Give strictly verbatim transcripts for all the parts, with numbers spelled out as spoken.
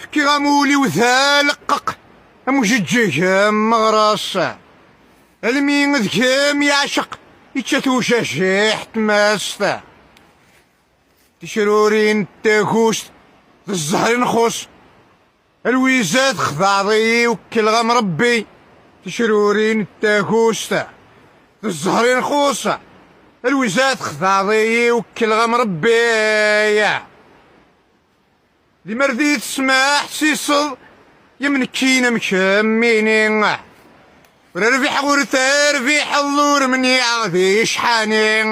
Fkiɣ amul-iw d aleqqeq, am ujeǧǧig, am meɣres. Almi d kemm yeɛceq, yečča-t ucaciḥ tmast. Ticrurin n takust, d zzher i nxuṣ. A Lwiza, texdaɛḍ-iyi, wekleɣ-am Rebbi. Ticrurin n takust, d zzher i nxuṣ. A Lwiza, texdaɛḍ-iyi, wekleɣ-am Rebbi. Limer d iyi-tesmeḥsiseḍ, yemnekkin am kemmini. Ur rbiḥeɣ, ur terbiḥeḍ, ur mniɛeɣ di cḥani.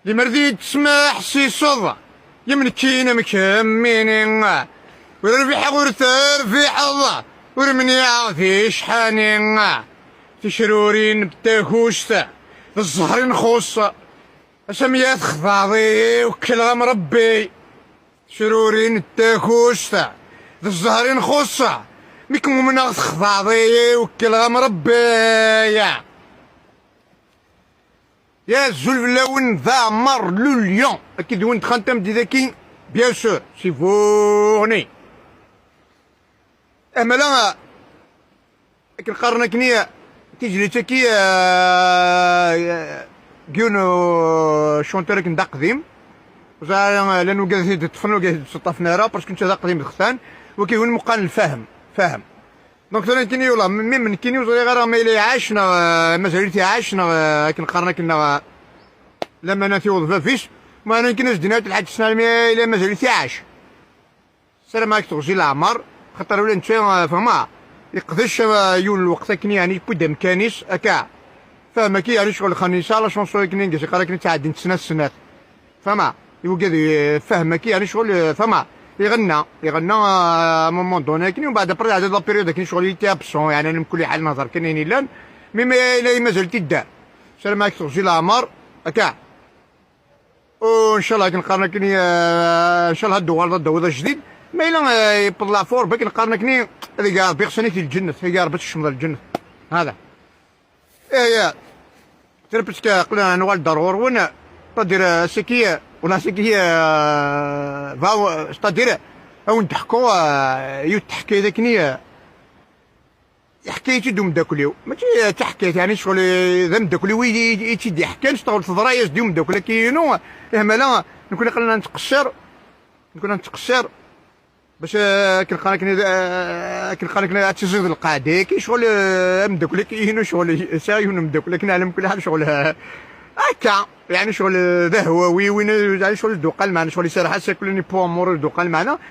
Limer d iyi-tesmeḥsiseḍ, yemnekkin am kemmini. Ur rbiḥeɣ, ur terbiḥeḍ, ur mniɛeɣ di cḥani. Ticrurin n takust, d zzher i nxuṣ. Asami ad texdaɛḍ-iyi, wekleɣ-am Rebbi. Ticrurin n takust, d zzher i nxuṣ. Mi kem-umneɣ texdaɛḍ-iyi, wekleɣ-am Rebbi. Ya azul fell-awen, d Ɛmar le Lion. Akka d win dxan tamdidaki, bien sûr, si Vourni. Amala, akken qqaren akkenni, tizlit-agi, eh, n yiwen, eh, chanteur akken d aqdim. Ẓer, eh, llan wigad i t-id-ṭṭfen, wigad i t-id-ttaṭṭafen ara, parce que netta d aqdim dextan, wagi win meqqan lfahem, fahem. Donc tura nekkini, wala, mi, mi nekkini ur ẓriɣ ara ma yella iɛac neɣ, eh, mazal-it iɛac neɣ, eh, akken qqaren akken neɣ, eh, lamana tiweḍ bab-is. Ma nekkini as-d-nniɣ lḥaǧ ssnalmi yella mazal-it iɛac. Ssarameɣ-ak teɣzi leɛmer, xaṭer ula netta, eh, fehmeɣ, yeqdec, eh, yiwen lweqt akken, yeɛni yewwi-d amkan-is, akka. Fehmeɣ-ak, yeɛni ccɣel xan yesɛa la chanson akken i yeqqar akken ttɛeddint snat snat. Fehmeɣ, i wigad, eh, fehmeɣ-ak, yeɛni ccɣel, eh, fehmeɣ, iɣenna, iɣenna, eh, à un moment donné akken, umbeɛd après iɛedda la période akken ccɣel il était absent, yeɛni ala mkul ḥal nehder kan ayen yellan, mi ma yella mazal-it idder. Ssarameɣ-ak teɣzi leɛmer, akka. Ncallah akken qqaren akken, eh, ncallah ad d-tuɣaleḍ ad d-tawiḍ ajdid. Ma yella, eh, yewweḍ leɛfu Rebbi akken qqaren akken, ad ig Rebbi iɣsan-ik di lǧennet, ig Rebbi ad tkecmeḍ ɣer lǧennet. Hada. Eh, ya. Tirpet-k aql-, nuɣal-d ar ɣur-wen. C'est-à-dire, eh, siki, eh, wala siki, eh, va, c'est-à-dire, eh, ad wen-d-ḥkuɣ, eh, yiwet teḥkayt akken, eh, Yeḥka-yi-tt-id umeddakel-iw. Mačči d taḥkayt, yeɛni ccɣel d ameddakel-iw i, i, i tt-id-yeḥkan, ccɣel teḍra-yas-d i umeddakel-agi inu. Ihmala, nekkni aql-aneɣ nettqeṣṣir, nekkni nettqeṣṣir, bac, eh, akken qqaren akken, eh, akken qqaren akken ad tiẓiḍ lqaɛda-agi, ccɣel, eh, ameddakel-agi inu, ccɣel sɛiɣ yiwen umeddakel akken ɛla mkul ḥal, ccɣel, eh, akka, yeɛni ccɣel, eh, d ahwawi, win, yeɛni ccɣel d uqal meɛna, ccɣel iserreḥ-as akk lani pour amour d uqal meɛna.